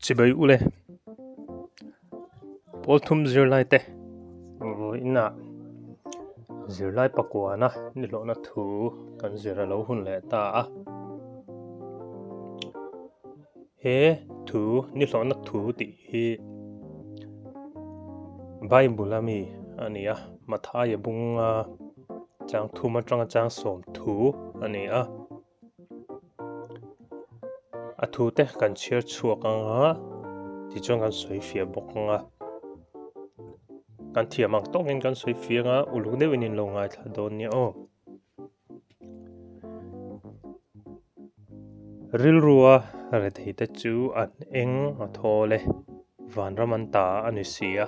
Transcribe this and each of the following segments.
Chibai ule pawl thum zirlai te vawiinah zirlai pakuana nihlawhna thu kan zir a lo hun leh ta a. He thu nihlawhna thu tih hi Bible a mi a ni a, Mathaia bunga chang thum atanga chang sawm thu a ni a. A thu te kan chhiar chhuak ang a, tichuan kan sawi fiah bawk ang a. Kan thiam ang tawkin kan sawi fiah ang a, uluk deuhin in lo ngaithla dawn nia aw. Rilrua retheite chu an eng a thawl e, vanram an ta a ni si a,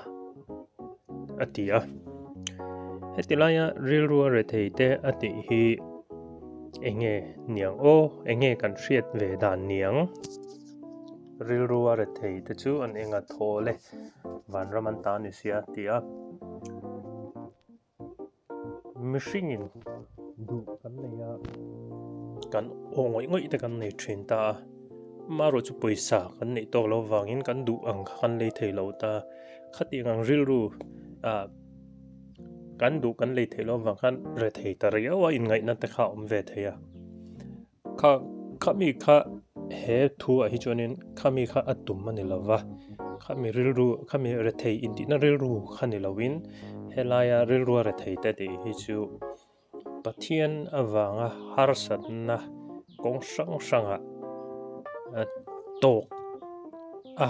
a ti a. Heti laia rilrua retheite a tih hi enge niang aw, enge kan hriat ve dan niang? Rilrua retheite chu an eng a thawl e, vanram an ta a ni si a, a ti a. Mihringin duh kan nei a, kan aw ngawih ngawih te kan nei thin ta a, amaherawh chu pawisa kan neih tawk loh avangin kan duh ang kha kan lei thei lo ta, khatiang ang rilru ah kan duh kan lei theih loh avang khan rethei ta riau a inngaihna te kha a awm ve thei a. Kha khami kha he thu ah hi chuanin khami kha a tum a ni lo va, khami rilru khami rethei intihna rilru kha ni loin helaia rilrua rethei te tih hi chu Pathian avanga harsatna kawng hrang hrangah a tawk a.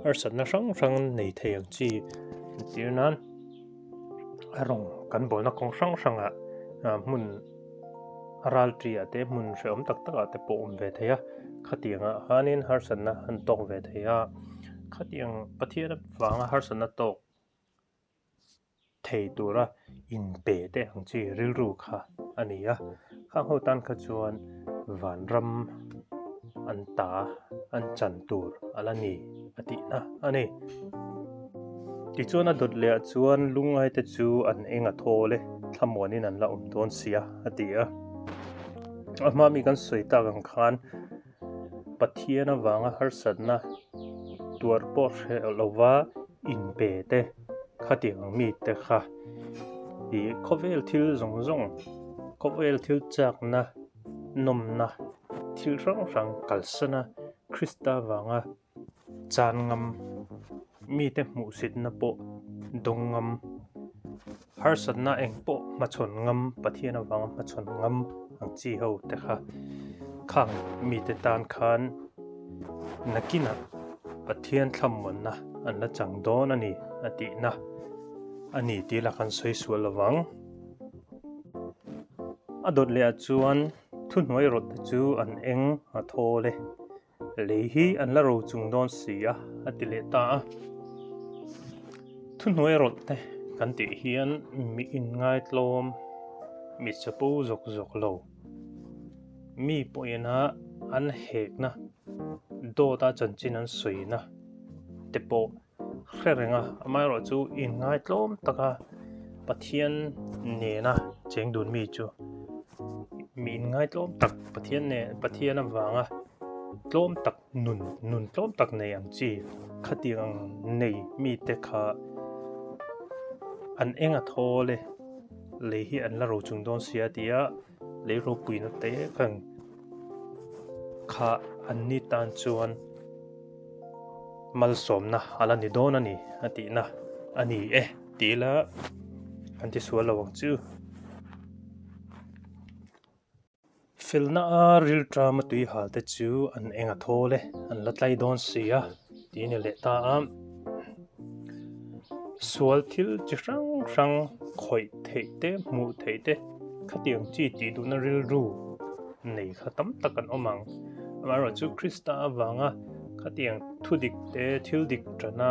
Harsatna hrang hrang nei thei ang chi entir nan a rawng kan bawlna kawng hrang hrangah hmun a ral ṭi ah te hmun hrehawm tak tak ah te pawh awm ve thei a, khatiang ah khanin harsatna an tawk ve thei a, khatiang Pathian avanga harsatna tawk thei tura inpe te ang chi rilru kha a ni a, khang ho tan kha chuan vanram an ta an chan tur a la ni a tihna a ni. Tichuan a dawt leh ah chuan lungngai te chu an eng a thawl e, thlamuanin an la awm dawn sia a ti a. A hma mi kan sawi tak ang khan Pathian avanga harsatna tuar pawh hreh lova inpe te khatiang ang mite kha ih khawvel thil zawng zawng khawvel thil chakna nawmna thil hrang hrang kalsana Krista vanga chan ngam mite hmuhsitna pawh dawng ngam harsatna eng pawh hmachhawn ngam Pathian avanga hmachhawn ngam ang chi ho te kha khang mite tan khan nakinah Pathian thlamuanna an la chang dawn a ni a tihna a ni tih la kan sawi sual lo vang. A dawt leh ah chuan thuhnuai rawt te chu an eng a thawl e. Lei hi an la ro chung dawn si a, a ti leh ta a. Thuhnuai rawlh te kan tih hian mi inngaitlawm, mi chapo zawk zawk lo, mi pawhin a an hekna, dawta chanchin an sawina te pawh hre reng a, amaherawhchu inngaitlawm taka Pathian nena cheng dun mi chu mi inngaitlawm tak Pathian nen Pathian avanga tlawm tak nun nun tlawm tak nei ang chi khatiang ang nei mite kha an eng a thawl e lei hi an la ro chung dawn sia tia lei ropuina te khan kha an ni tan chuan. Malsawmna a la ni dawn a ni a tihna a ni e tih ila kan ti sual lo ang chu. Felna a rilṭama tui hal te chu an eng a thawl e, an la tlai dawn si a tih a ni leh ta a. Sual thil chi hrang hrang khawih theih te hmuh theih te khatiang chi tih duhna rilru nei kha tam tak an awm ang. Amaherawhchu Krista avanga khatiang thu dik te thil dik tana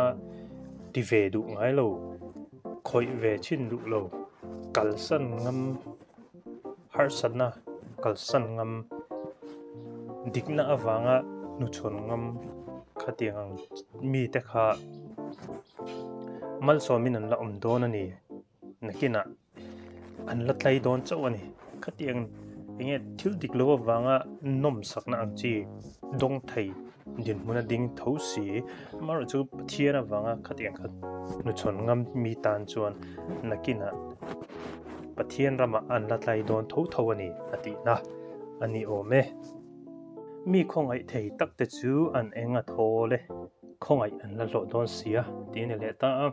ti ve duh ngai lo, khawih ve chhin duh lo, kalsan ngam, harsatna kalsan ngam, dikna avanga hnuchhawn ngam khatiang ang mite kha malsawmin an la awm dawn a ni. Nakinah an la tlai dawn chauh a ni. Khatiang enge thil dik lo avanga nawmsakna ang chi dawng thei Dinhmun a ding tho si. Amaherawhchu Pathian avanga khatiang kha hnuchhawn ngam mi tan chuan nakinah Pathian ramah an la tlai dawn tho tho a ni a tihna a ni awm e. Mi khawngaih thei tak te chu an eng a thawl e, khawngaih an la hlawh dawn sia tih a ni leh ta a.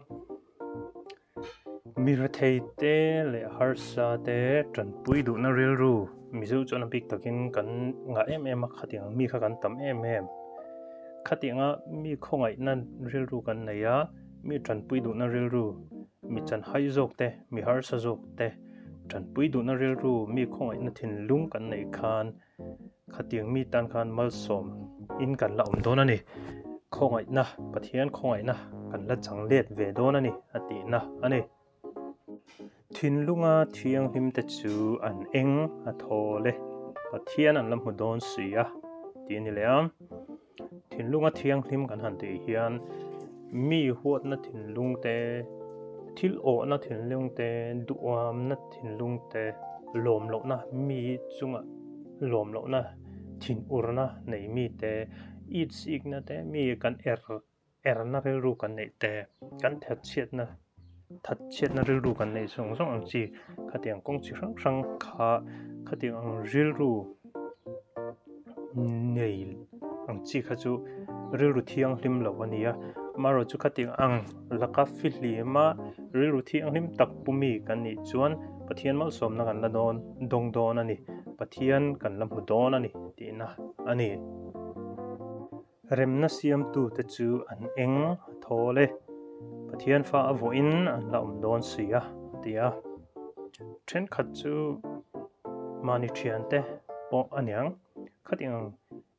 Mi rethei te leh harsa te tanpui duhna rilru Mizo chuan a bik takin kan ngah em em a, khatiang ang mi kha kan tam em em. Khatianga mi khawngaihna rilru kan nei a, mi tanpui duhna rilru, mi chanhai zawk te, mi harsa zawk te tanpui duhna rilru, mi khawngaihna thinlung kan neih khan Khatiang mi tan khan malsawm in kan la awm dawn a ni. Khawngaihna, Pathian khawngaihna kan la chang let ve dawn a ni a tihna a ni. Thinlunga thianghlim te chu an eng a thawl e, Pathian an la hmu dawn si a tih a ni leh a. Thinlunga thianghlim kan han tih hian mi huatna thinlung te, thil awhna thinlung te, duhamna thinlung te, lawm lohna mi chunga lawm lohna thinurna nei mi te, itsikna te, mi kan er erna rilru kan neih te, kan thatchhiatna thatchhiatna rilru kan neih zawng zawng ang chi khatiang kawng chi hrang hrang kha khatiang ang rilru nei ang chi kha chu rilru thianghlim lo a ni a, amaherawhchu chu khatiang ang laka fihlima rilru thianghlim tak pu mi kan nih chuan Pathian malsawmna kan la dawn dawng dawn a ni, Pathian kan la hmu dawn a ni tihna a ni. Remna siamtute chu an eng a thawl e, Pathian fa a vawiin an la awm dawn si a, a ti a. Thenkhat chu mahni thiante pawh a niang. Khatiang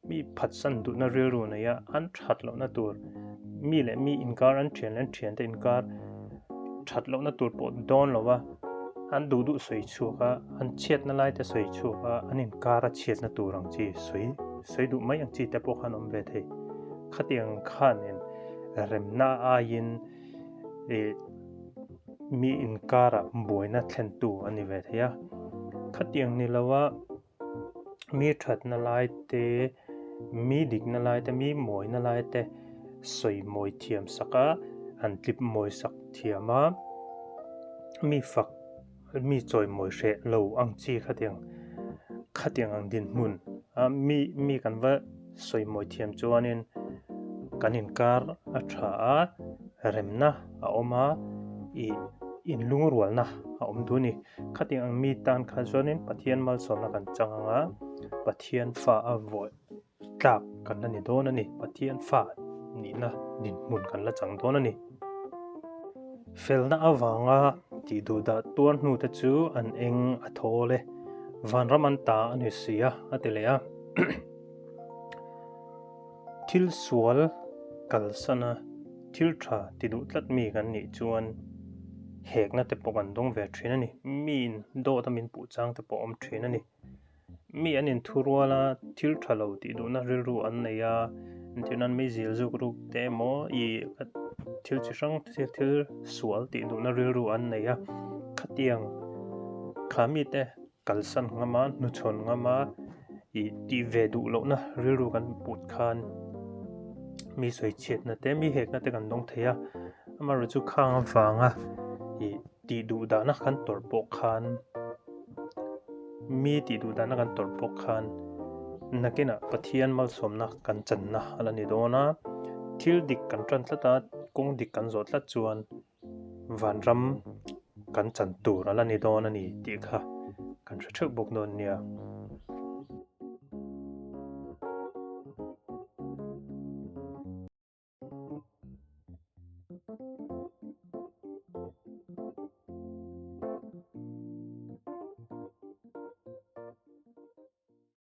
mi phatsan duhna rilru neia an that lohna tur, mi leh mi inkar, an thian leh an thiante inkar that lohna tur pawh dawn lo va, an duh duh sawi chhuak a, an chhiatna lai te sawi chhuak a, an inkar a chhiatna tur ang chi sawi sawi duh mai ang chi te pawh khan awm ve thei. Khatiang khanin remna aiin ih mi inkarah buaina thlentu a ni ve thei a. Khatiang ni lova mi thatna lai te, mi dikna lai te, mi mawina lai te sawi mawi thiam sak a, han tlip mawi sak thiam a, mi fak mi chawi mawi hreh lo ang chi khatiang khatiang ang dinhmun a mi mi kan va sawi mawi thiam chuanin kan inkar a tha a, remna a awm a, ih inlungrualna a awm duh a ni. Khatiang ang mi tan kha chuanin Pathian malsawmna kan chang ang a, Pathian fa a vawih tlak kan la ni dawn a ni. Pathian fa nihna dinhmun kan la chang dawn a ni. Felna avanga tih duh dah tuar hnu te chu an eng a thawl e, vanram an ta a ni si a, a ti leh a. Thil sual kalsana thil tha ti duh tlat mi kan nih chuan hekna te pawh kan dawng ve thin a ni. Miin dawt a min puh chang te pawh a awm thin a ni. Mi an inthurual a, thil tha lo tih duhna rilru an nei a, entir nan meizil zuk ruk te emaw ih thil chi hrang thil sual tih duhna rilru an nei a, khatiang kha mite kalsan ngam a, hnuchhawn ngam a, ih tih ve duh lohna rilru kan put khan mi sawi chhiatna te mi hekna te kan dawng thei a, amaherawhchu khang avanga ih tih duh dahna kan tawrh pawh khan mi tih duh dahna kan tawrh pawh khan nakinah Pathian malsawmna kan channa a la ni dawn a, thil dik kan tan tlat a, kawng dik kan zawh tlat chuan vanram kan chan tur a la ni dawn a ni tih kha kan hre theuh bawk dawn nia.